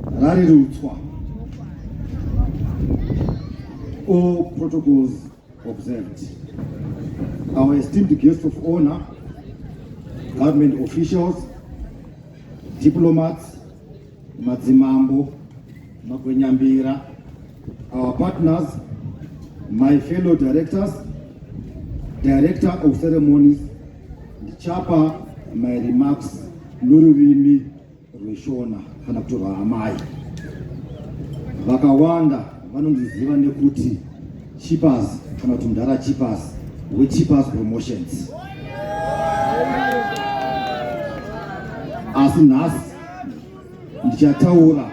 Rarerutswa. All protocols observed. Our esteemed guest of honor, government officials, diplomats, madzimambo, magwenyambira, our partners, my fellow directors, director of ceremonies, ndichapa my remarks norurimi rweShona kana kuti rwaamai. Vakawanda vanondiziva nekuti Chipas kana kuti Mudhara Chipas weChipas Promotions. Asi nhasi ndichataura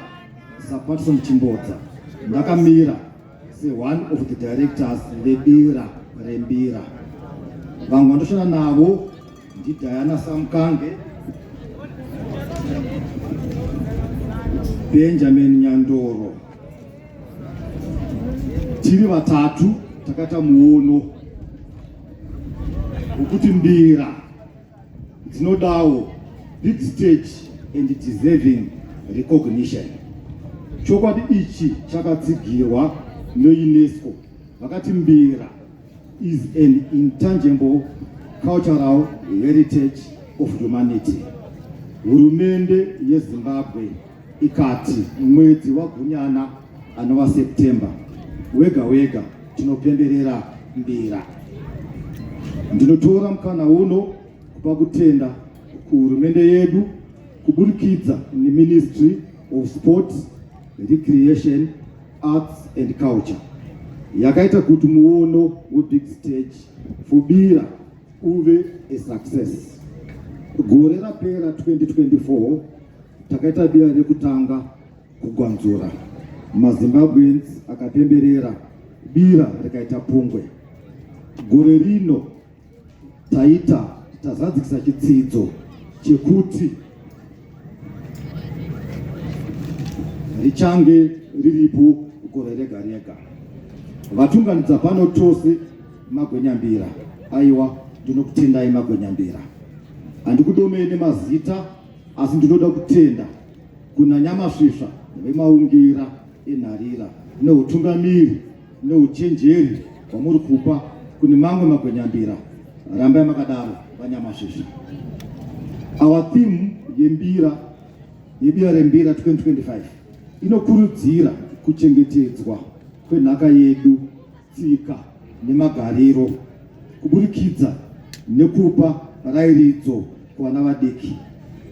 saPatson Chimbodza ndakamira seone of the directors vebira rembira. Vamwe vandoshanda navo ndiDiana Samkange, Benjamin Nyandoro. Tiri vatatu takaita muono wekuti mbira dzinodawo big stage and deserving recognition. Chokwadi ichi chakatsigirwa neUNESCO vakati mbira is an intangible cultural heritage of humanity. Hurumende yeZimbabwe ikati mwedzi waGunyana anova September wega wega tinopemberera mbira. Ndinotora mukana uno kupa kutenda kuhurumende yedu kuburikidza neMinistry of Sport, Recreation, Arts and Culture yakaita kuti muono webig stage for bira uve a success. Gore rapera 2024 takaita bira rekutanga kugwanzura maZimbabweans akapemberera bira rikaita pungwe. Gore rino taita tazadzikisa chitsidzo chekuti richange riripo gore rega rega. Vatunganidza pano tose magwenyambira, aiwa ndinokutendai magwenyambira. Handikudomei nemazita asi ndinoda kutenda kuna Nyamasvisva vemaungira enharira neutungamiri neuchenjeri hwamuri kupa kune mamwe magwenyambira. Rambai makadaro vaNyamasvisva. Our theme yembira yebira rembira 2025 inokurudzira kuchengetedzwa kwenhaka yedu, tsika nemagariro kuburikidza nekupa rairidzo kuvana vadiki.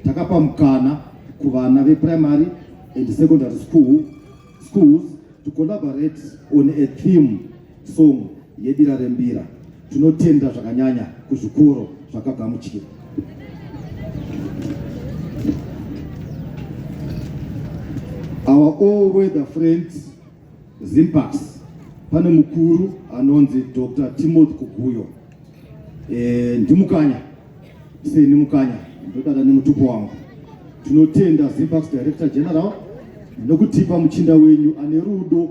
Takapa mukana kuvana veprimary and secondary schools to collaborate on a theme song yebira rembira. Tinotenda zvakanyanya kuzvikoro zvakagamuchira. Our all weather friends Zimparks, pane mukuru anonzi Dr. Timothy Kuguyo. Ndimukanya seni mukanya ndodada nemutupo wangu. Tinotenda Zimparks Director General nokutipa muchinda wenyu ane rudo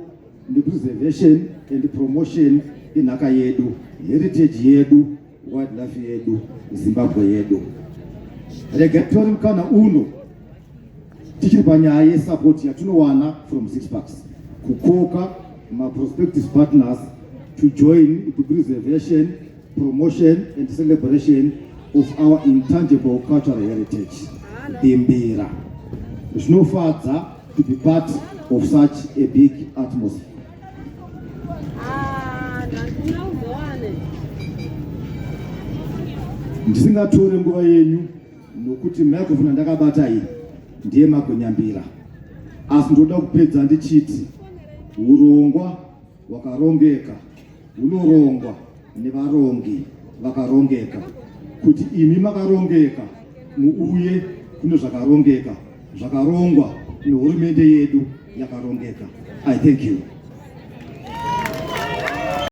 nepreservation and promotion yenhaka yedu, heritage yedu, wildlife yedu, Zimbabwe yedu. Rega titore mukana uno tichiri panyaya yesupport yatinowana from Zimparks kukoka maprospective partners to join the preservation, promotion and celebration of our intangible cultural heritage, the mbira. Zvinofadza to be part of such a big atmosphere. Ndisingatore nguva yenyu nokuti microphone ndakabata iyi ndiye magwenyambira, asi ndoda kupedza ndichiti urongwa hwakarongeka hunorongwa nevarongi vakarongeka, kuti imi makarongeka muuye kune zvakarongeka zvakarongwa nehurumende yedu yakarongeka. I thank you.